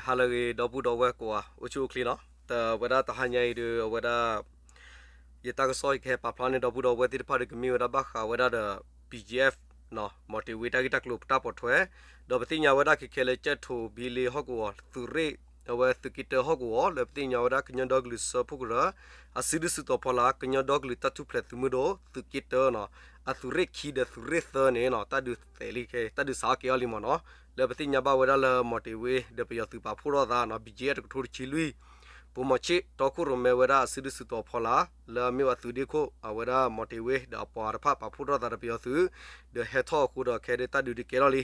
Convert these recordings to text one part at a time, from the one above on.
ဟါလၢအဂ့ၤ ဒီပုၢ်ဒီဝဲၢ်ကိးဂၤ အိၣ်ဆူၣ်အိၣ်ချ့နီၤ. တဝဲဒၣ်တဟါညါအံၤဒီး အဝဲဒၣ် ယတၢ်ကစီၣ်ယကဟဲပာ်ဖျါန့ၣ် ဒီပုၢ်ဒီဝဲၢ်သ့ၣ်တဖၣ်ဒီး ကမ့ၢ်ဝဲဒၣ်ဘၣ်ဃးဝဲဒၣ်ဒီး ဘီၣ်ကၠံၣ်အဲၣ် မီၣ်တ့ၢ်ဝ့တၢ်ဂ့ၢ်တၢ်ကျိၤတၢ်ပိာ်ထွဲ, ဒီးပသ့ၣ်ညါဝဲဒၣ်ခဲခဲလၢာ် ကၠဲၣ်ထိၣ်ဘ့လ့ဟီၣ်ကဝီၤ သုးရ့ၣ် အဝဲသုးက့တၢဟီၣ်ကဝီၤ လၢပသ့ၣ်ညါဝဲဒၣ်ကညီဒီကလုာ်စၢဖှိၣ်ကရၢ အစုဒုးစုတီၤဖီလာ် ကညီဒီကလုာ်တၢ်ထူၣ်ဖျဲးသုးမုၢ်ဒိၣ် သုးက့တၢနီၤ, အသုးရ့ၣ်ခံဒီးသုးရ့ၣ်သၢန့ၣ်နီၤ တၢ်ဒုးသဲးလံခဲ တၢ်ဒုးစးထီၣ်က့ၤအီၤလံမ့ၢ်နီၤ. လၢပသ့ၣ်ညါဘၣ်ဝဲဒၣ်လၢမီၣ်တ့ၢ်ဝ့ဒီးပယီၤသုးပာ်ဖှိၣ်ထီၣ်သးနီၤ ဘီၣ်ကၠံၣ်အဲၣ် တကထိတဆံလွံၢ် ပိာ်မီၣ်ဆ့ၣ်တီခိၣ်ရိၣ်မဲဝဲဒၣ်အစုဒုးစုတီၤဖီလာ် လၢအမ့ၢ်ဝဲသုးဒ့ခိၣ် အဝဲဒၣ်မီၣ်တ့ၢ်ဝ့ဒီးအပှၤတဖၣ်ပာ်ဖှိၣ်ထီၣ်သးဒီးပယီၤသုး ဒီးဟဲထီၣ်အဃိဒီးခဲဒုးတၢ်ဒုးဒုးကဲထီၣ်လံ.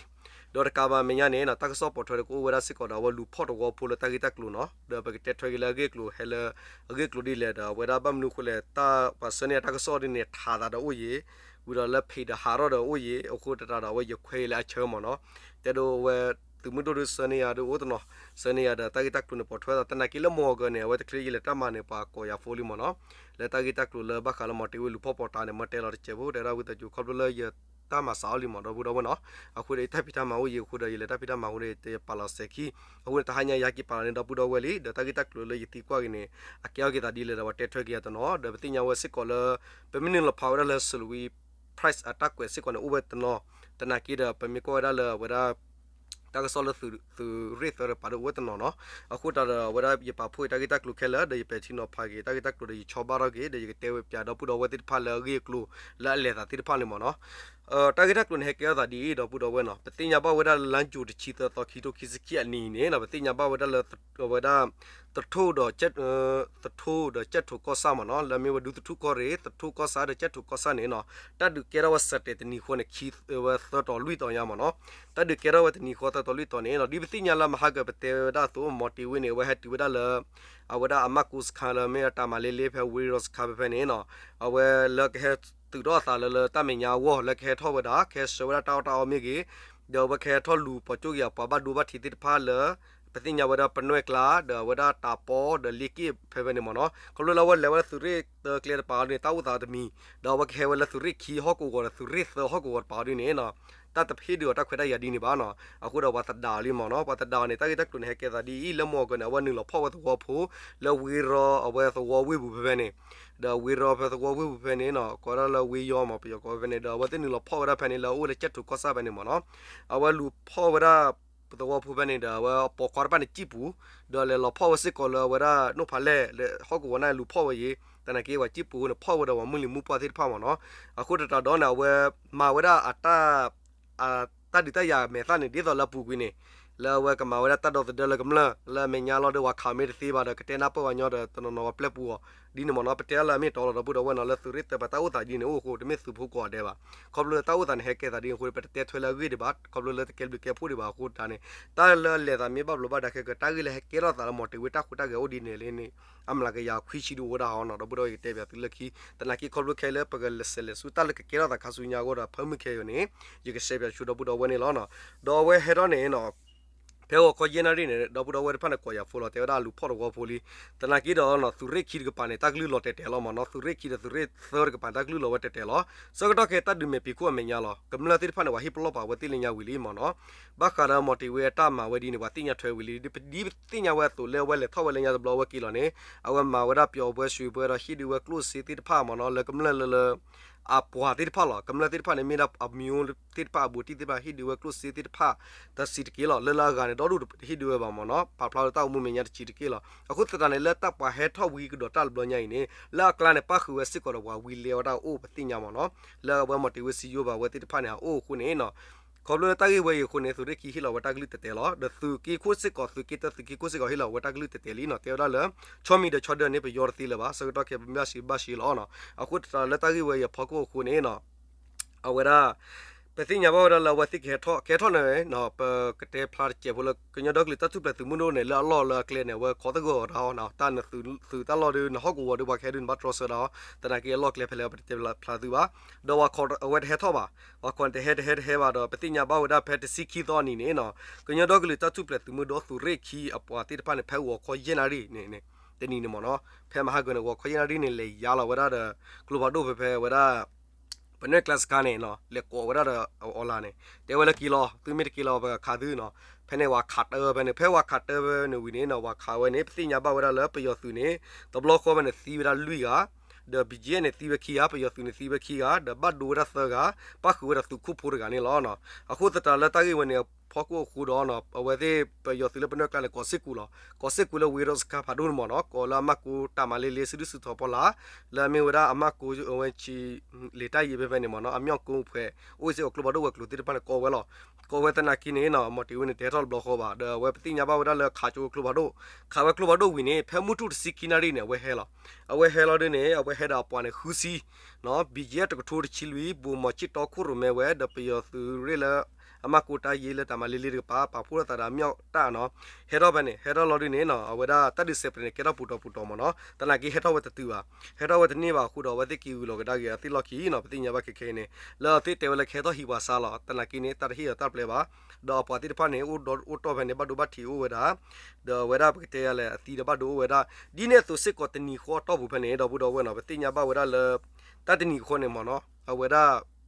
ဒီးတကးဘၣ်မဲာ်ညါန့ၣ်နီၤ တၢ်ကစီၣ်ပိာ်ထွဲဒီးကအိၣ်ဝဲဒၣ်စ့ၢ်ကီးဒီးအဝဲလူၤဖီၣ်သဝီဖိလၢတၢ်ဂ့ၢ်တၢ်ကျိၤနီၤ ဒီးပကတဲထွဲက့ၤလၢအဂ့ၢ်အကျိၤဟဲလၢ အဂ့ၢ်အကျိၤဒ်လဲၣ်ဒီး အဝဲဒၣ်ဘၣ်မနုၤအဃိလဲၣ် တၢ်ပှၤဆှၢန့ၢ်ယၤတၢ်ကစီၣ်ဒ်န့ၣ် ထးသးဒီးအိၣ်ယံၤ ဝံၤဒီးလၢဖံးဒီးဟးထီၣ်ဒီးအိၣ်ယံၤ အဃိသတးဒီးအဝဲယခွဲးယံၤလၢအဆၢမ့ၢ်နီၤ. တဲဒိးဝဲ သုးမုၢ်ဒိၣ်ဒုးဆှၢန့ၢ်ယၤဒုးအိၣ်တနီၤ ဆှၢန့ၢ်ယၤဒီးတၢ်ဂ့ၢ်တၢ်ကျိၤန့ၣ်ပိာ်ထွဲသး သနာ်က့လၢမုၢ်ဂီၤကၢၤန့ၣ် အဝဲတချုးယလဲၤတၢ်မၤန့ၣ် ပှၤကိးယၤဖိလံမ့ၢ်နီၤ. လၢတၢ်ဂ့ၢ်တၢ်ကျိၤလၢဘၣ်ဃးလၢမီၣ်တ့ၢ်ဝ့လူၤဖီၣ်ပိာ်တၢ်န့ၣ် မ့ၢ်တဲလီၤတစဲးဖိ တဲဒၣ်ဝံသးစူၤ ခီဖျိလၢယတၢ်မၤစးအီၤလံမ့ၢ် ဒီပုၢ်ဒီဝဲၢ်နီၤ. အဃိဒီးယတၢ်ဖံးတၢ်မၤအိၣ်ယံၤအဃိဒီး ယလဲၤတၢ်ဖံးတၢ်မၤအဃိဒီး ယပာ်လီၤစဲးခံ အဃိန့ၣ် တဟါညါယဟဲက့ၤပာ်လီၤန့ၣ် ဒီပုၢ်ဒီဝဲၢ်လံ ဒီးတၢ်ဂ့ၢ်တၢ်ကျိၤလၢယသံကွၢ်က့ၤန့ၣ် အကဲထီၣ်က့ၤသးဒ်လဲၣ်ဒီး ပှၤတဲထွဲက့ၤယၤတနီၤ ဒီးပသ့ၣ်ညါဝဲစ့ၢ်ကီးလၢ ပမ့ၢ်နုာ်လီၤဖးဝဲဒၣ်လၢ Salween Press အတၢ်ကွဲးစ့ၢ်ကီးန့ၣ် အိၣ်ဝဲတနီၤ သနာ်က့ဒီး ပမ့ၢ်ကွၢ်ဝဲဒၣ်လၢအဝဲဒၣ် တၢ်ကစီၣ်လၢသုးရ့ၣ်သၢတကပၤဒီးအိၣ်ဝဲတနီၤနီၤ. အဃိသတးဒီး အဝဲဒၣ်ယပာ်ဖှိၣ်တၢ်ဂ့ၢ်တၢ်ကျိၤခဲလၢာ် ဒီးယပဲာ်ထံနီၤဖးက့ၤတၢ်ဂ့ၢ်တၢ်ကျိၤဒီး ယဆီဘၣ်ထီၣ်က့ၤ ဒီးယကတဲဝဲပၠးဒီပုၢ်ဒီဝဲၢ်သ့ၣ်တဖၣ်လၢအဂ့ၢ်အကျိၤလၢအလဲၤသးသ့ၣ်တဖၣ်န့ၣ်မ့ၢ်နီၤ. တၢ်ဂ့ၢ်တၢ်ကျိၤန့ၣ် ဟဲကဲထီၣ်သးဒ်အံၤ ဒီပုၢ်ဒီဝဲၢ်နီၤ ပသ့ၣ်ညါဘၣ်ဝဲဒၣ်လါယူၤတဆံသၢသီ ခံထိခံဆံခံအနံၤန့ၣ်နီၤ ပသ့ၣ်ညါဘၣ်ဝဲဒၣ်လၢ အဝဲဒၣ် သထိၣ်ဒီး သထိၣ်ဒီးကၠဲၣ်ထိၣ်ကီၢ်ဆၣ်မ့ၢ်နီၤ လၢအမ့ၢ်ဝဲဒူသထူၣ်ကီၢ်ရ့ၣ် သထိၣ်ကီၢ်ဆၣ်ဒီးကၠဲၣ်ထိၣ်ကီၢ်ဆၣ်န့ၣ်နီၤ တၢ်ဒုးကဲထီၣ်ဝဲစဲးတဲာ်တနံၤဃီန့ၣ် ခံဝဲသၢတီၤလွံၢ်တီၤညါမ့ၢ်နီၤ. တၢ်ဒုးကဲထီၣ်ဝဲတနံၤဃီသၢတီၤလွံၢ်တီၤန့ၣ်နီၤ ဒ်ပသ့ၣ်ညါလၢမဟါကၢၤပတဲဝဲဒၣ်အသိး မီၣ်တ့ၢ်ဝ့န့ၣ် အဝဲဟဲတုၤဝဲဒၣ်လၢ အဝဲဒၣ်အမၢ်ကူစခါလၢမ့ၢ်တၢ်မၤလ့လ့ဖဲဝ့ရီစခါဖဲဖဲန့ၣ်နီၤ အဝဲလၢကဟဲသုးထီၣ်အသးလၢလၢတၢ်မဲာ်ညါအဂီၢ် လၢကဟဲထီၣ်ဝဲဒၣ် ကဟဲဆှၢဝဲဒၣ်တၢ်အီၣ်တၢ်အီမ့ၢ်ဂ့ၤ ဒီးအဝဲကဟဲထီၣ်လူၤပိာ်ကၠိက့ၤအပှၤဘၣ်ဒိဘၣ်ထံးသ့ၣ်တဖၣ်လၢ ပသ့ၣ်ညါဝဲဒၣ်ပနွဲၣ်ကျါ ဒီးအဝဲဒၣ်တၢ်ပီဒီးလ့က့ၣ်ဖဲဖဲန့ၣ်မ့ၢ်နီၤ. ခီဖျိလၢအဝဲလဲၤဝဲဒၣ်သုးရ့ၣ်သၢကျဲတပၤအီၤဒ်န့ၣ် တၢ်အိၣ်သးတမံၤ ဒီးအဝဲကဟဲဝဲလၢသုးရ့ၣ်ခံဟီၣ်ကဝီၤဒီးသုးရ့ၣ်သၢဟီၣ်ကဝီၤတပၤအီၤဒ်န့ၣ်နီၤ တၢ်တဖ့ၣ်ဒုးအီၤတၢ်ခွဲးတၢ်ယာ်ဒ်န့ၣ်ဘၣ်နီၤ. အဃိဒီးပှၤသဒါအီၤလံမ့ၢ်နီၤ ပှၤသဒါအီၤန့ၣ် တၢ်ဂ့ၢ်တၢ်ကျိၤန့ၣ် ဟဲကဲသးဒ်အံၤ လၢမုၢ်ဂီၤကၢၤန့ၣ် အဝဲနုာ်လီၤဖီၣ်ဝဲသဝီဖိ လၢဝ့ရီအဝဲသဝီဝ့ၢ်ပူၤဖဲဖဲန့ၣ် ဒီးဝ့ရီဖဲသဝီဝ့ၢ်ပူၤဖဲန့ၣ်နီၤ ကိးဒၣ်လၢဝ့ယီမ့ၢ် ပယီၤကိးဖဲဖဲန့ၣ် ဒီးအဝဲသ့ၣ်နုာ်လီၤဖီၣ်ဝဲဒၣ်ဖဲန့ၣ် လၢအအိၣ်လၢကၠဲၣ်ထိၣ်ကီၢ်ဆၣ်ဖဲန့ၣ်မ့ၢ်နီၤ အဝဲလူၤဖီၣ်ဝဲဒၣ် သဝီဖိဖဲန့ၣ်ဒီး အဝဲပိာ်ခွါတဖၣ်န့ၣ်စံၣ်ပူၤ ဒီးလဲၤလီၤဖီၣ်ဝဲစ့ၢ်ကီးလၢအဝဲဒၣ်နိၣ်ဖးလဲၢ် ဟီၣ်ကဝီၤန့ၣ်လူၤဖီၣ်ဝဲယံၤ သနာ်က့ပှၤစံၣ်ပူၤအဃိန့ၣ် ဖီၣ်ဝဲဒီးပှၤမုၢ်လံၤမူပှၢ်သ့ၣ်တဖၣ်မ့ၢ်နီၤ. အဃိသတးဒီးန့ၣ် အဝဲမၤဝဲဒၣ်အတၢ် အတၢ်ဒုးတၢ်ယၤမဲာ်သၣ်န့ၣ် ဒ်သိးလၢအပူၤကွံာ်န့ၣ် လၢအဝဲကမၤဝဲဒၣ်တၢ်ဒီသဒၢလၢကမျၢၢ် လၢအမဲာ်ညါလီၤဒီးပှၤခးမ့ၢ်တသ့ဘၣ်ဒီး ကတဲနၢ်ပၢၢ်ဝဲညီဒီး တနီၤနီၤပှၤပျဲပူၤအီၤ ဒ်န့ၣ်မ့ၢ်နီၤ. ပတဲလၢအမ့ၢ်တီလီၤဒီပုၢ်ဒီဝဲၢ်နီၤ လၢသုးရ့ၣ်သၢပၤတၢ်အိၣ်သးဒ်န့ၣ်အိၣ်အဃိ တမ့ၢ်သုးဖိကိးဂၤဒဲးဘၣ်. ခီဖျိလၢတၢ်အိၣ်သးန့ၣ် ဟဲကဲသးဒ်န့ၣ်အဃိ ပတတဲထွဲလၢအဂ့ၢ်ဒံးဘၣ်. ခီဖျိလၢတကဲဘျုးကဲဖှိၣ်ဒံးဘၣ်အဃိတၢ်န့ၣ် တၢ်လၢအလဲၤသးမ့ၢ်ဘၣ်ဘျီးဘၣ်ဒါခဲကၢၤ တၢ်ဂ့ၢ်လၢဟဲကဲထီၣ်သးလၢမီၣ်တ့ၢ်ဝ့တၢ်ဃိတၢ်ဂဲၤအိၣ်ဒ်န့ၣ်လံန့ၣ် အမျးကယၤခွံဆံဒုအိၣ်ဝဲဒၣ်ဟီနီၤ ဒီပုၢ်ဒီဝဲၢ် ယကတဲပၠးသုလၢခံ သနာ်က့ခီဖျိခဲလၢာ် ပကလဲၤဆဲးလဲၤဆူတၢ်လၢကကဲထီၣ်သးခါဆူညါအဂီၢ်ဒီး ဖၢမုၢ်ခဲအံၤန့ၣ် ယကရှဲပၠးဆူဒီပုၢ်ဒီဝဲၢ်န့ၣ်လီၤ. ဒီးအဝဲဟဲထီၣ်န့ၣ်နီၤ ဖဲဂီၤခီယဲၢ်နၣ်ရံၣ်န့ၣ် ဒီပုၢ်ဒီဝဲၢ်တဖၣ်န့ၣ် ကိးယၤဖိလီၤ တဲဝဲဒၣ်လူၤဖီၣ်သဝီဖိလံ. သနာ်က့ဒီးနီၤ သုးရ့ၣ်ခံတကပၤန့ၣ် တၢ်ကလုၢ်လီၤတဲာ်တဲာ်လီၤမ့ၢ်နီၤ သုးရ့ၣ်ခံဒီးသုးရ့ၣ်သၢတကပၤန့ၣ် တၢ်ကလုၢ်လီၤဝဲတဲာ်တဲာ်လီၤ. ဆၢကတီၢ်ခဲအံၤ တၢ်ဒုးမဲာ်ဖံးခိၣ်အမဲာ်ညါလီၤ ကမျၢၢ်သ့ၣ်တဖၣ်န့ၣ် ပှၤဟ့ၣ်ပလီၢ်ပာ်ဝဲသ့ၣ်လၢညါဝံၤလံမ့ၢ်နီၤ. ဘၣ်ဃးဒီးမီၣ်တ့ၢ်ဝ့အတၢ်မၤဝဲဒ်န့ၣ် ပှၤသ့ၣ်ညါထွဲဝံၤလံ ဒ်ပသ့ၣ်ညါဝဲအသိးလၢအဝဲလဲၤထီၣ်ဝဲလၢညါတဘျီအဝဲက့ၤလီၤန့ၣ် အဝဲမၤဝဲဒၣ်ပျီၤပှဲၤဆှံပှဲၤဒီး ဟ့ၣ်ဒုးဝဲကျိၣ်စ့သ့ၣ်တဖၣ်မ့ၢ်နီၤ လၢကမျၢၢ်လၢလၢ အပှၤသ့ၣ်တဖၣ်လီၤ. ကမျၢၢ်သ့ၣ်တဖၣ်န့ၣ် မ့ၢ်ဒၣ်အမံၤသ့ၣ်တဖၣ် အဘူးတံၢ်သ့ၣ်တဖၣ် ဟ့ၣ်ဒုးဝဲကျိၣ်စ့သ့ၣ်တဖၣ် တဆံးတက့ၢ်လီၤ. လၢလၢအဂၤန့ၣ် ဒီဒူၣ်တဟ့ၣ်ဒုးဝဲဘၣ်မ့ၢ်နီၤ ပာ်ဖျါလၢတၢ်အိၣ်မူမဲာ်ညါတဆံးတက့ၢ်လီၤ. အဃိသတးန့ၣ် လၢတၢ်ပှၤဟဲထီၣ်ဝံၤကဒီးတၢ်တဘျီညါအံၤန့ၣ် လၢအကျါန့ၣ် ပၣ်ဃုာ်ဝဲစ့ၢ်ကီးဒီးပှၤဝံၤလဲၤဝဲဒၣ်အအိၣ် ပသ့ၣ်ညါမ့ၢ်နီၤ လၢအဝဲမီၣ်တ့ၢ်ဝ့စံယိဘၣ်ဝဲသ့ၣ်တဖၣ်န့ၣ်အအိၣ်အဃိန့ၣ်နီၤ ခီဖျိလၢတၢ်ဂ့ၢ်ဝဲအံၤအဃိန့ၣ် သုးရ့ၣ်ခံဟ့ၣ်လီၤဝဲတၢ်ကလုၢ်တဲာ်တဲာ်လီၤ. ဒီးသုးက့ခိၣ်စ့ၢ်ကီး သုးက့တၢ သုးက့ခိၣ်စ့ၢ်ကီးဟ့ၣ်လီၤဝဲတၢ်ကလုၢ်တဲာ်တဲာ်လံနီၤ တဲဝဲဒၣ်လၢ ဆီမံၤဒီးဆီဒၢန့ၣ် ပယီၤတသ့လၢၤဘၣ် ဆၢကတီၢ်ခဲအံၤ ပမ့ၢ်ဘၣ်ရှ့ဘၣ်ရှ့လီၤနီၤ. အဃိသတးလၢတၢ်ဂ့ၢ်ဝဲအံၤအဖီခိၣ်အဃိန့ၣ်နီၤ အဝဲဒၣ် ပသ့ၣ်ညါဘၣ်ဝဲဒၣ်လၢအဝဲသ့ၣ်ကဟဲထီၣ် ကဟဲထီၣ်န့ၣ် ပကတဲဖျါတစဲးဖိလၢ ကညီဒီကလုာ်တၢ်ထူၣ်ဖျဲးသုးမုၢ်ဒိၣ်န့ၣ် လၢအလီၢ်လၢအကျဲန့ၣ် အဝဲခိးသဂၢၢ်အီၤတၢ်အီၤနီၤ တၢ်နသုးတၢ်လီၢ်ဒီး နဟီၣ်ကဝီၤဒီးပှၤကဟဲဒုးနဘၣ်တြီဆၢတၢ်အီၤ သနာ်က့အလီၢ်ကျဲဖဲလဲၣ် ပတတဲဖျါသုဘၣ်. ဒီးပှၤခိးအဝဲတဟဲထီၣ်ဘၣ် ပှၤခိးန့ၣ်တဟဲတဟဲတဟဲဘၣ်ဒီး ပသ့ၣ်ညါဘၣ်ဝဲဒၣ်ဖဲတဆံခံသီအနံၤန့ၣ်နီၤ ကညီဒီကလုာ်တၢ်ထူၣ်ဖျဲးသုးမုၢ်ဒိၣ်သုးရ့ၣ်ခံအပှၤသ့ၣ်တဖၣ်န့ၣ် ဖဲဂီၤခီယဲၢ်နၣ်ရံၣ်န့ၣ် တနံၤန့ၣ်မ့ၢ်နီၤ ဖဲမဟါကၢၤန့ၣ် ဂီၤခီယဲၢ်နၣ်ရံၣ်န့ၣ် လဲၤယါလီၤဝဲဒၣ်ဒီး ကျိဖးဒိၣ်ဖဲဖဲဝဲဒၣ် ပနွဲၢ်ကျါစခါန့ၣ် လဲၤကိးဝဲဒၣ်ဒီးအီၤလၢ်န့ၣ် တဲဝဲလၢက့ၤလီၤ သုမ့ၢ်တက့ၤလီၤ ပကခးသုနီၤ. ဖဲန့ၣ် ဝၤခးတၢၢ်ဖဲန့ၣ် ဖဲဝၤခးတၢၢ်ဖဲန့ၣ်ဝံၤန့ၣ်နီၤ ဝၤခးဝဲန့ၣ် ပသ့ၣ်ညါဘၣ်ဝဲဒၣ်လၢပယီၤသုးန့ၣ် တဘျီဃီဖဲန့ၣ် သံဝဲဒၣ်လွံၢ်ဂၤ ဒီး ဘီကၠံယဲၢ်န့ၣ် သံဝဲခံဂၤ ပယီၤသုးန့ၣ်သံဝဲခံဂၤ ဒီးဘၣ်ဒိဝဲဒၣ်သၢဂၤ ပၣ်ဃုာ်ဝဲဒၣ်သုးခိၣ်ဖိတဂၤန့ၣ်လီၤ. အဃိသတးလၢတၢ်ဂ့ၢ်ဝဲန့ၣ် ဖီခိၣ်အဃိဒီး အဝဲသ့ၣ်ပယီၤသုးလၢပနွဲၢ်ကျါန့ၣ် ကိးစ့ၢ်ကီးလီၤ. ကိးစ့ၢ်ကီးလၢဝ့ၢ်ရိစခါဖးဒိၣ်န့ၣ်မ့ၢ်နီၤ ကိးလၢအမၢ်ကိတၢ်မၤလ့လ့ စုဒုၣ်စုတီၤဖီလာ် လၢအမ့ၢ်ဝဲဒၣ်အမၢ်ကိဝဲဆံ လံာ်တၢ်ယံၤဖဲဖဲန့ၣ်မ့ၢ်နီၤ အမၠီၣ်ကိဖှဲး အိၣ်စ့ၢ်ကီးကျိဖးဒိၣ်ဝဲၤကျိၤသ့ၣ်တဖၣ်န့ၣ် ကိးဝဲလီၤ. ကိးဝဲသနာ်က့န့ၣ်နီၤ မီၤတ့ၤဝ့န့ၣ် တဟဲထီၣ်တဘျီဃီဘၣ် ဒီးအဝဲပသ့ၣ်ညါဘၣ်ဝဲဒၣ်လၢခးကၠိကျိဖးဒိၣ် ခးဝဲကျိဖးဒိၣ်ဝံၤန့ၣ် ဖဲမုၢ်ထူၣ်တဆံခံနၣ်ရံၣ်န့ၣ် အဝဲဟဲလီၤ. အဝဲဟဲလီၤဒ်န့ၣ် အဝဲဟဲဒီးအပှၤန့ၣ်ဃုဆံ ဘီကၠံယဲၢ်တကထိတဆံလွံၢ် ဘိးမီၤဆံၣ်တီခိၣ်ရိၣ်မဲဝဲ ဒီးပယီၤသုးရ့ၣ်လၢ အမၢ်ကိတၢ်ယ့လၢတၢ်မၤလ့လ့တကပၤ ပာ်ဖှိၣ်ထီၣ်သးဒီးအမၠီၣ်တၢ်နီၤ ဟဲထီၣ်ဖဲန့ၣ် ဟဲထီၣ်လီၤဒ်န့ၣ်နီၤ အဝဲဒၣ်တၢ်ဒုးစဲးပတ့းန့ၣ် ကဲထီၣ်ပူၤတီၤပူၤတီၤမ့ၢ်နီၤ သနာ်က့ဟဲထီၣ်ဝဲတတုၤဘၣ် ဟဲထီၣ်ဝဲတန့ၢ်ဘၣ်အဃိဒီး အဝဲသ့ၣ်က့ၤဂုာ်လီၤကဒါက့ၤအသ့ၣ်လီၢ်ခံနီၤ ပသ့ၣ်ညါဘၣ်ခဲခဲအံၤန့ၣ် လၢအဝဲသ့ၣ်တဲဝဲလၢကဟဲထီၣ်ဟံးပှၤဆါလီၤ သနာ်က့န့ၣ် တၢ်တဟ့ၣ်အီၤတၢ်ပျဲဘၣ် ဒီးအပှၤသ့ၣ်တဖၣ်န့ၣ် အိၣ်ဒီးအိၣ်တီၢ်ဖဲန့ၣ် ဘၣ်ဒိဘၣ်ထံးအိၣ်ဝဲဒၣ် ဒီးအဝဲဒၣ်ပကတဲယၤလဲၣ် အသံဒီးဘၣ်ဒိအိၣ်ဝဲဒၣ် ဒ်န့ၣ်အသိးစ့ၢ်ကီးတနံၤဃီအတီၢ်ပူၤဖဲန့ၣ် ဒီပုၢ်ဒီဝဲၢ်နီၤ ပသ့ၣ်ညါဘၣ်ဝဲဒၣ်လၢ တၢ်တနံၤဃီန့ၣ်မ့ၢ်နီၤ အဝဲဒၣ်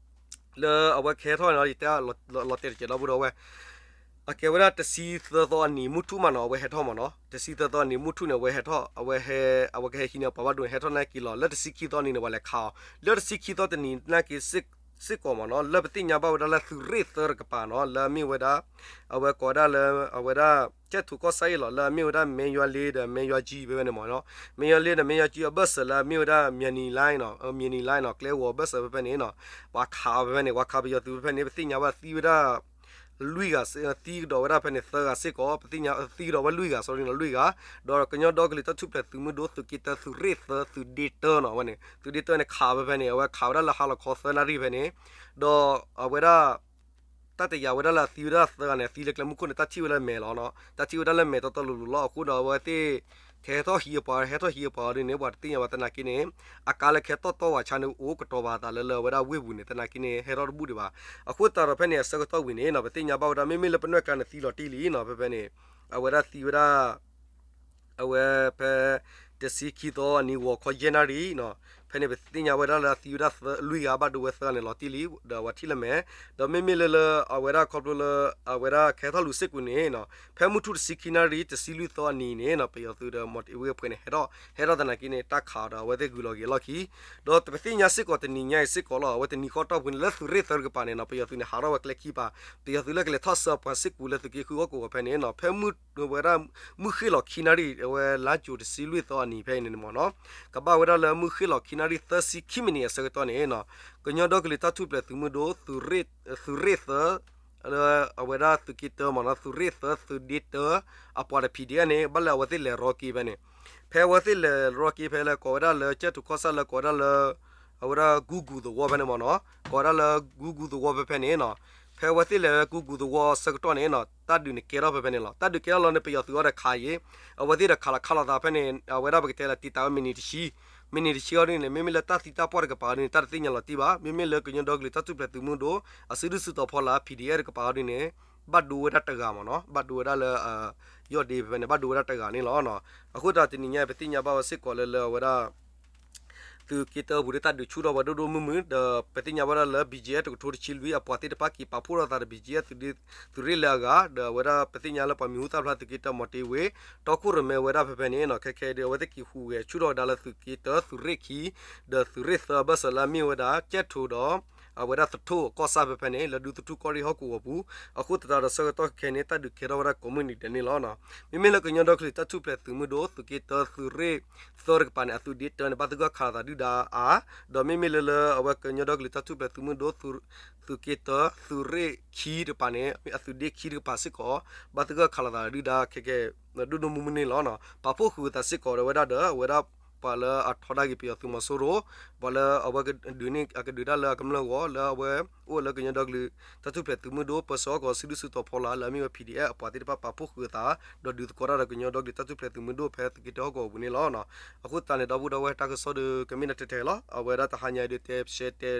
လၢအဝဲကဟဲထီၣ်န့ၣ် ယတဲလီၤတဲာ်တစဲး ဒီပုၢ်ဒီဝဲၢ် အကဲဝဲဒၣ်တဆံသၢသီအနံၤမုၢ်ထူၣ်မးနီၤ အဝဲဟဲထီၣ်မ့ၢ်နီၤ တဆံသၢသီအနံၤမုၢ်ထူၣ်န့ၣ် အဝဲဟဲထီၣ် အဝဲဟဲ အဝဲကဟဲဟံးန့ၢ်ပှၤဘၣ်ဒိန့ၣ် ဟဲထီၣ်နာ်က့လီၤ လၢတဆံခံသီအနံၤန့ၣ် ပှၤလဲၤခးအီၤ လၢတဆံခံသီတနံၤနာ်က့ စ့ၢ်ကီးမ့ၢ်နီၤ လၢပသ့ၣ်ညါဘၣ်ဝဲဒၣ်လၢသုးရ့ၣ်သၢတကပၤနီၤ လၢအမ့ၢ်ဝဲဒၣ် အဝဲကိးဝဲဒၣ်လၢ အဝဲဒၣ် ကၠဲၣ်ထူးကီၢ်ဆၣ်အံၤလီၤ လၢအမ့ၢ်ဝဲဒၣ် မဲယွၤလ့ဒီး မဲယွၤကၠံ ဖဲဖဲန့ၣ်မ့ၢ်နီၤ မဲယွၤလ့ဒီး မဲယွၤကၠံ အဘၢၣ်စၢၤလၢအမ့ၢ်ဝဲဒၣ် မၠဲၤနံၤလါနီၤ မၠဲၤနံၤလါနီၤ ကျဲဂီၤဘၢၣ်စၢၤဖဲဖဲန့ၣ်နီၤ ပှၤခးဖဲဖဲန့ၣ် ပှၤခးပယီၤသုးဖဲဖဲန့ၣ် ပသ့ၣ်ညါဘၣ်သံဝဲဒၣ် လွံၢ်ဂၤ သံကဒီးဝဲဒၣ်ဖဲန့ၣ် သၢဂၤစ့ၢ်ကီး ပသ့ၣ်ညါသံကဒီးဝဲလွံၢ်ဂၤ sorry နီၤ လွံၢ်ဂၤ ဒီးကညီဒီကလုာ်တၢ်ထူၣ်ဖျဲးသုးမုၢ်ဒိၣ် သုးက့တၢ သုးရ့ၣ်သၢ သုးဒ့တၢနီၤ ဝဲန့ၣ် သုးဒ့တၢန့ၣ် ခးဖဲဖဲန့ၣ် အဝဲခးဝဲဒၣ်လၢဟါလီၤခီသၢနၣ်ရံၣ်ဖဲန့ၣ် ဒီးအဝဲဒၣ် တၢ်တယာ်ဝဲဒၣ်လၢအသံဝဲဒၣ်သၢဂၤန့ၣ် အသံလၢကျဲမုၢ်ခိၣ်န့ၣ် တၢ်ထံၣ်ဝဲလၢမဲာ်လီၤနီၤ တၢ်ထံၣ်ဝဲဒၣ်လၢမဲာ်တီတီလိၤလိၤလီၤ အဃိဒီးအဝဲသ့ၣ် ကဟဲထီၣ်ဟံးအပှၤ ဟဲထီၣ်ဟံးအပှၤအီၤဒ်န့ၣ် ပှၤတသ့ၣ်ညါဘၣ်သနာ်က့န့ၣ် အကါလၢကဟဲတီၣ်တီၢ်ဝဲဆါန့ၣ် အိၣ်ကတီၤဘၣ်အသးလၢလၢအဝဲဒၣ်ဝ့ၢ်ပူၤန့ၣ် သနာ်က့န့ၣ် ဟဲထီၣ်တဘူၣ်ဒံးဘၣ် အဃိသတးဒီးဖဲန့ၣ် အဆၢကတီၢ်ဝံၤန့ၣ်နီၤ ပသ့ၣ်ညါဘၣ်ဝဲဒၣ် မ့မ့ၢ်လၢပနွဲၣ်ကျါန့ၣ် သံလီၤတံၢ်လံနီၤ ဖဲဖဲန့ၣ် အဝဲဒၣ်သံဝဲဒၣ် အဝဲဖဲ တဆံခံသီအနံၤဂီၤခီယဲၢ်နၣ်ရံၣ်နီၤ ဖဲန့ၣ်ပသ့ၣ်ညါဝဲဒၣ်လၢအသံဝဲဒၣ်သၢ လွံၢ်ဂၤ ဘၣ်ဒိဝဲသၢဂၤန့ၣ်လီၤတံၢ်လံ ဒီးပှၤထံၣ်လၢမဲာ် ဒီးမ့မ့ၢ်လၢလၢအဝဲဒၣ်ခီဖျိလၢ အဝဲဒၣ်ကဟဲထီၣ်လူၤစ့ၢ်ကီးန့ၣ်နီၤ ဖဲမုၢ်ထူၣ်တဆံခံနၣ်ရံၣ် တဆံလွံၢ်သီအနံၤန့ၣ်နီၤ ပယီၤသုးဒီးမီၤတ့ၤဝ့ၢ်အဖှဲးန့ၣ် ဟဲထီၣ် ဟဲထီၣ်သနာ်က့န့ၣ် တၢ်ခးအီၤဒီးအဝဲသ့ၣ်ဂုၤလီၤက့ၤအလီၢ်ခံ ဒီးပသ့ၣ်ညါစ့ၢ်ကီးတနံၤညါအံၤစ့ၢ်ကီးလီၤ အဝဲတနံၤဃီတီၢ်ပူၤန့ၣ် လၢသုးရ့ၣ်သၢတကပၤန့ၣ်နီၤ ပယီၤသုးန့ၣ် ဟးထီၣ်ဝဲကျဲခံပၤ ပယီၤသုးလၢကလဲၤထီၣ်ဆှၢပှၤစ့ၢ်ကီးလၢသုးက့ဃုဟီၣ်ကဝီၤဖဲန့ၣ်နီၤ ဖဲမုၢ်ဝဲဒၣ် မုၢ်ဃ့ၢ်လီၤခံနၣ်ရံၣ် အဝဲလါကၠိၤတဆံလွံၢ်သီအနံၤဖဲအံၤန့ၣ်မ့ၢ်နီၤ ကဘၣ်ဝဲဒၣ်လၢမုၢ်ဃ့ၢ်လီၤခံနၣ်ရံၣ်သၢဆံခံမံးနံးအဆၢကတီၢ်န့ၣ်နီၤ ကညီဒီကလုာ်တၢ်ထူၣ်ဖျဲးသုးမုၢ်ဒိၣ် သုးရ့ၣ်သၢ အဝဲဒၣ်သုးက့တၢမ့ၢ်နီၤ သုးရ့ၣ်သၢ သုးဒ့တၢ အပှၤဒီး PDF န့ၣ် ဘၣ်လၢအဝဲသ့ၣ်လဲၤရီက့ၤဖဲန့ၣ် ဖဲအဝဲသ့ၣ်လဲၤရီက့ၤဖဲလၢကိးဝဲဒၣ်လၢ ကၠဲၣ်ထူးကီၢ်ဆၣ်လၢကိးဝဲဒၣ်လၢ အဝဲဒၣ်ကူကူသဝီဖဲန့ၣ်မ့ၢ်နီၤ ကိးဝဲဒၣ်လၢကူကူသဝီဖဲဖဲန့ၣ်နီၤ ဖဲအဝဲသ့ၣ်လဲၤကူကူသဝီအဆၢကတီၢ်န့ၣ်နီၤ တၢ်ဒုးန့ၣ်ကဲထီၣ်ဖဲဖဲန့ၣ်လီၤ တၢ်ဒုးကဲထီၣ်လီၤန့ၣ် ပယီၤသုးအီၤဒီးခးယံၤ အဝဲသ့ၣ်ဒီးခးလီၤခးလိာ်သးဖဲန့ၣ် အဝဲဒၣ်ပကတဲလၢတံာ်တာ်ဝဲမံးနံးတဆံ မံးနံးတဆံအီၤဒ်န့ၣ် မ့မ့ၢ်လၢတၢ်သံတၢ်ပှၢ်တကပၤအီၤဒ်န့ၣ် တၢ်တသ့ၣ်ညါလီၤတံၢ်ဘၣ် မ့မ့ၢ်လၢကညီဒီကလုာ်တၢ်ထူၣ်ဖျဲးသုးမုၢ်ဒိၣ် အစုဒုၣ်စုတီၤဖီလာ် PDF တကပၤအီၤဒ်န့ၣ် ဘၣ်ဒိဝဲဒၣ်တဂၤမ့ၢ်နီၤ ဘၣ်ဒိဝဲဒၣ်လၢ ယီၢ်ဒ့ဖဲဖဲန့ၣ် ဘၣ်ဒိဝဲဒၣ်တဂၤန့ၣ်လီၤ. အဃိသတးတနံၤညါအံၤ ပသ့ၣ်ညါဘၣ်ဝဲစ့ၢ်ကီးလၢလၢအဝဲဒၣ် သုးက့တၢပူၤဒ်တၢ်ဒုးဆူၣ်ထီၣ်ဝဲဒိၣ်ဒိၣ်မုၢ်မုၢ် ဒီးပသ့ၣ်ညါဘၣ်ဒၣ်လၢ ဘီကၠံယဲၢ် တကထိတဆံလွံၢ် အပှၤသ့ၣ်တဖၣ်က့ၤပာ်ဖှိၣ်ထီၣ်သးဒီး ဘီကၠံယဲၢ် သုးရ့ၣ်လၢအဂၤ ဒီးအဝဲဒၣ်ပသ့ၣ်ညါလၢပှၤမံၤဟူသၣ်ဖျါသုးက့တၢ မီၤတ့ဝ့ တီခိၣ်ရိၣ်မဲဝဲဒၣ်ဖဲဖဲန့ၣ်နီၤ ခဲခဲဒီး အဝဲသ့ၣ်က့ၤဟူးဂဲၤဆူၣ်ထီၣ်ဝဲဒၣ်လၢသုးက့တၢ သုးရ့ၣ်ခံ ဒီးသုးရ့ၣ်သၢအဘၢၣ်စၢၤလၢအမ့ၢ်ဝဲဒၣ် ကၠဲၣ်ထိးဒီး အဝဲဒၣ်သထူၣ်ကီၢ်ဆၣ်ဖဲဖဲန့ၣ် လၢဒူသထူၣ်ကီၢ်ရ့ၣ်ဟီၣ်ကဝီၤပူၤ အဃိသတးဒီးဆၢကတီၢ်ခဲခဲန့ၣ် တၢ်ဒုးကဲထီၣ်ဝဲဒၣ်ကိးမုၢ်နံၤဒဲးန့ၣ်လီၤ. မ့မ့ၢ်လၢကညီဒီကလုာ်တၢ်ထူၣ်ဖျဲးသုးမုၢ်ဒိၣ် သုးက့တၢ သုးရ့ၣ်သၢတကပၤန့ၣ် အသုးဒ့တၢန့ၣ် ဘၣ်သဂၢၢ်ခးလိာ်သးဒုၣ်ဒါအါ, ဒီးမ့မ့ၢ်လၢလၢအဝဲကညီဒီကလုာ်တၢ်ထူၣ်ဖျဲးသုးမုၢ်ဒိၣ် သုးက့တၢ သုးရ့ၣ်ခံတကပၤန့ၣ် အသုးဒ့ခံတကပၤစ့ၢ်ကီး ဘၣ်သဂၢၢ်ခးလိာ်သးဒုၣ်ဒါခဲခဲ ဒိၣ်ဒိၣ်မုၢ်မုၢ်န့ၣ်လီၤ. ပာ်ဖှိၣ်ဃုာ်အသးစ့ၢ်ကီးဒီးဝဲဒၣ်ဒီး အဝဲဒၣ်ပှၤလၢအထီဒါက့ၤပယီၤသုးမီၤစိရိၤ ပှၤလၢအဝဲကဒုးန့ၢ် အကဒုးတၢ်လၢအကမျၢၢ်အဂီၢ် လၢအဝဲအိၣ်လၢကညီဒီကလုာ်တၢ်ထူၣ်ဖျဲးသုးမုၢ်ဒိၣ် ပၢဆှၢဟီၣ်ကဝီၤစုဒုၣ်စုတီၤဖီလာ် လၢအမ့ၢ်ဝဲ PDF အပှၤသ့ၣ်တဖၣ်ပာ်ဖှိၣ်ဃုာ်အသး ဒီးဒုးသကိးတၢ်ဒီးကညီဒီကလုာ်တၢ်ထူၣ်ဖျဲးသုးမုၢ်ဒိၣ်ဖဲသုးက့တၢဟီၣ်ကဝီၤပူၤန့ၣ်လီၤ. အဃိသတးန့ၣ် ဒီပုၢ်ဒီဝဲၢ်တၢ်ကစီၣ်ဒီး ကမ့ၢ်ဒၣ်ထဲထဲလီၤ. အဝဲဒၣ်တဟါညါအံၤဒုးတဲရှဲတဲ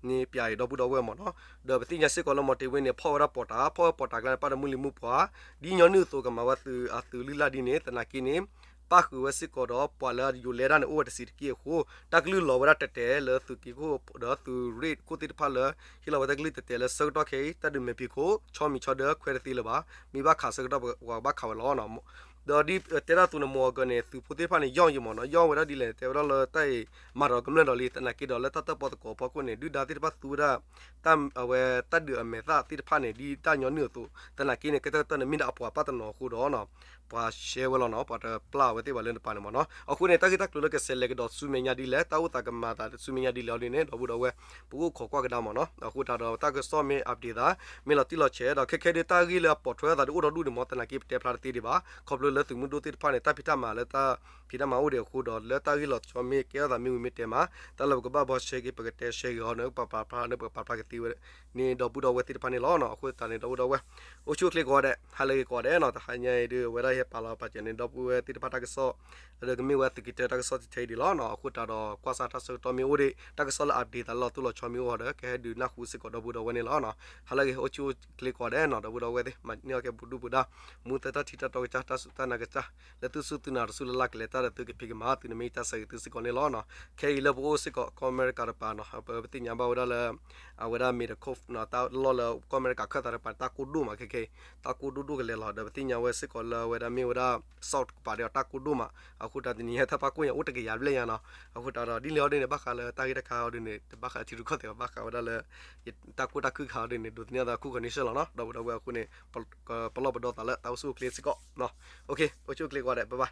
န့ၢ်ပၠးအံၤ ဒီပုၢ်ဒီဝဲၢ်မ့ၢ်နီၤ, ဒီးပသ့ၣ်ညါစ့ၢ်ကီးလၢမီၤတ့ဝ့န့ၣ် ဖီၣ်ဝဲဒၣ်ပီးတၢ် ဖီၣ်ဝဲပီးတၢ်ကျါန့ၣ် ပၣ်တမုၢ်လံၤမုၢ်ပှၢ် ဒ်ညီနုၢ်အသိးကမၤဝဲသုးအသုးလုၢ်လၢ်ဒ်န့ၣ် သနာ်က့န့ၣ် ပၣ်ဃုာ်ဝဲစ့ၢ်ကီးဒီး ပှၤလၢယိၤလဲဒၣ်န့ၣ် အိၣ်ဝဲတဆံးတက့ၢ်အဃိ တၢ်ကလုၢ်လီၤဝဲဒၣ်တဲာ်တဲာ်လၢသုးက့ခိၣ်ဒီးသုးရ့ၣ်ခိၣ်သ့ၣ်တဖၣ်လၢ ဟ့ၣ်လီၤဝဲတၢ်ကလုၢ်တဲာ်တဲာ်လၢဆၢကတီၢ်ခဲအံၤ တၢ်ဒုးမဲာ်ဖံးခိၣ် ဆီမံၤဆီဒၢခွဲးတသ့လၢၤဘၣ်. မ့ၢ်ဘၣ်ခးဆၢကတီၢ်ပှၤဘၣ်ခးဝဲလီၤ. ဒီးဒ်တဲဒၣ်သုးန့ၣ် မိၢ်အကၢန့ၣ် သုးဖိသ့ၣ်တဖၣ်န့ၣ် ယီၣ်ယံၤမးနီၤ, ယီၣ်ဝဲဒၣ်ဒ်လဲၣ်န့ၣ် တဲဝဲဒၣ်လၢတၢ်အံၤ မၤဒီးကမျၢၢ်ဒီးလံ, သနာ်က့ဒီးလၢတၢ်တၢၣ်ပီၣ်သကိးအဖီခိၣ်န့ၣ် ဒုၣ်ဒါသ့ၣ်တဖၣ်သူဝဲဒၣ် တၢ်အဝဲတၢ်ဒုးအမဲာ်သၣ်သ့ၣ်တဖၣ်န့ၣ် ဒ်တၢ်ညီနုၢ်အသိး, သနာ်က့န့ၣ် ကဲတၢ်ကတၢၢ်န့ၣ် မ့ၢ်ဒၣ်အပှၤပာ်တနီၤအဃိဒီး ပှၤရှဲဝဲလီၤနီၤ, ပှၤတပျၢ်ဝဲသ့ၣ်ဘၣ်လၢနပၤန့ၣ်မးနီၤ. အဃိန့ၣ် တၢ်ဂ့ၢ်တၢ်ကျိၤလၢကဆဲးလဲၤကဒီးဆူမဲာ်ညါဒ်လဲၣ်, တၢ်အိၣ်သးကမၤသးဆူမဲာ်ညါဒ်လဲၣ်အီၤဒ်န့ၣ် ဒီပုၢ်ဒီဝဲၢ် ပကအိၣ်ခိးကွၢ်ကဒါမးနီၤ. အဃိသတးဒီး တၢ်ကစီၣ်မ့ၢ် update သး မ့ၢ်လီၤတံၢ်လီၤဆဲး ဒီးခဲခဲဒ်တၢ်ဂ့ၢ်လၢအပိာ်ထွဲအသးဒ်အိၣ်ဒီဒူၣ်န့ၣ်မး သနာ်က့ပတဲဖျါတသ့ဒံးဘၣ်, ခီဖျိလၢသုးမုၢ်ဒိၣ်သ့ၣ်တဖၣ်န့ၣ် တၢ်ဖံးတၢ်မၤလၢတၢ်ဖံးတၢ်မၤအိၣ်ဒံးအဃိဒီး လၢတၢ်ဂ့ၢ်လီၤဆီမ့ၢ်ကဲထီၣ်သးမ့ၢ်ဝံၤမ့ၢ်တဲမး တၢ်လၢပကဘၣ်ဘှီရှဲက့ၤ ပကတဲရှဲက့ၤအီၤန့ၣ် ပပာ်ဖျါန့ၣ် ပကပာ်ဖျါကသ့ဝဲန့ၣ် ဒီပုၢ်ဒီဝဲၢ်သ့ၣ်တဖၣ်န့ၣ်လီၤ. အဃိသတးန့ၣ် ဒီပုၢ်ဒီဝဲၢ် အိၣ်ဆူၣ်အိၣ်ချ့ကိးဂၤဒဲး, ဟါလၢအဂ့ၤကိးဂၤဒဲးနီၤ, တဟါညါအံၤဒ်ဝဲဒၣ်ဟဲပာ်လီၤပာ်စၢၤန့ၣ် ဒီပုၢ်ဝဲၢ်သ့ၣ်တဖၣ်တၢ်ကစီၣ် ဒီးကမ့ၢ်ဝဲသုးက့တၢတၢ်ကစီၣ်ထဲအံၤဒ်လီၤ. အဃိသတးဒီး ကွၢ်စၢ်တၢ်ဆၢကတီၢ်မ့ၢ်အိၣ်ဒံး တၢ်ကစီၣ်လၢ update သးလၢလီၤတိၢ်လီၤဆီမ့ၢ်အိၣ်ဒီး ကဟဲဒုးနၢ်ဟူစ့ၢ်ကီးဒီပုၢ်ဒီဝဲၢ်န့ၣ်လီၤ. ဟါလၢအဂ့ၤအိၣ်ဆူၣ်အိၣ်ချ့ကိးဂၤဒဲးနီၤ, ဒီပုၢ်ဒီဝဲၢ်သ့ၣ် မၤန့ၢ်အီၣ်ကဲပူၤဒူၣ်ပူၤဒါ မူသၢတၢ်ထံတၢ်တီကစၢ် တၢ်စူၢ်တၢ်နာ်ကစၢ် လၢသုစူၢ်သုနာ်တစူၢ်လၢ်လၢ်ကလဲၤတၢ်ဒီးသုကဖံးကမၤ သုန့ၣ်မ့ၢ်ယတၢ်ဆၢဂ့ၤသုစ့ၢ်ကီးန့ၣ်လီၤ. ခဲအံၤလၢပအိၣ်စ့ၢ်ကီး ကီၢ်အမဲရကၤတကပၤနီၤ, ပသ့ၣ်ညါဘၣ်ဝဲဒၣ်လၢ အဝဲဒၣ် မ့ၢ်တခိၣ် တၢ်လီၢ်လၢကီၢ်အမဲရကၤခၢၣ်သးတကပၤ တၢ်ကိၢ်ဒိၣ်မးခဲခဲအံၤ, တၢ်ကိၢ်ဒိၣ်ဒိၣ်ကလဲာ်လီၤ. ဒီးပသ့ၣ်ညါဝဲစ့ၢ်ကီးလၢအဝဲဒၣ်မ့ၢ်ဝဲဒၣ် South တကပၤဒီးတၢ်ကိၢ်ဒိၣ်မး, အဃိတၢ်တနံၤညါတၢ်ပၢ်ကိၢ်ညါအိၣ်တကယၤဘျဲၣ်ညါနီၤ. အဃိတၢ်ဒီးဒ်လဲၣ်အီၤဒ်န့ၣ် ဘၣ်ဃးလၢတၢ်ဂ့ၢ်တခါအီၤဒ်န့ၣ် တဘၣ်ဃးထံရူၢ်ကီၢ်သဲးဘၣ်, ဘၣ်ဃးဝဲဒၣ်လၢ တၢ်ကိၢ်တၢ်ခုၣ်ခါအီၤဒ်န့ၣ် ဒိးသန့ၤအသး ခုၣ်ခီန့ဆၢၣ်လီၤနီၤ. ဒီပုၢ်ဒီဝဲၢ်အဃိန့ၣ် ပလီၢ်ပဒီသးလၢတၢ်အိၣ်ဆူၣ်အိၣ်ချ့စ့ၢ်ကီး, အိၣ်ဆူၣ်အိၣ်ချ့ကိးဂၤဒဲး bye bye.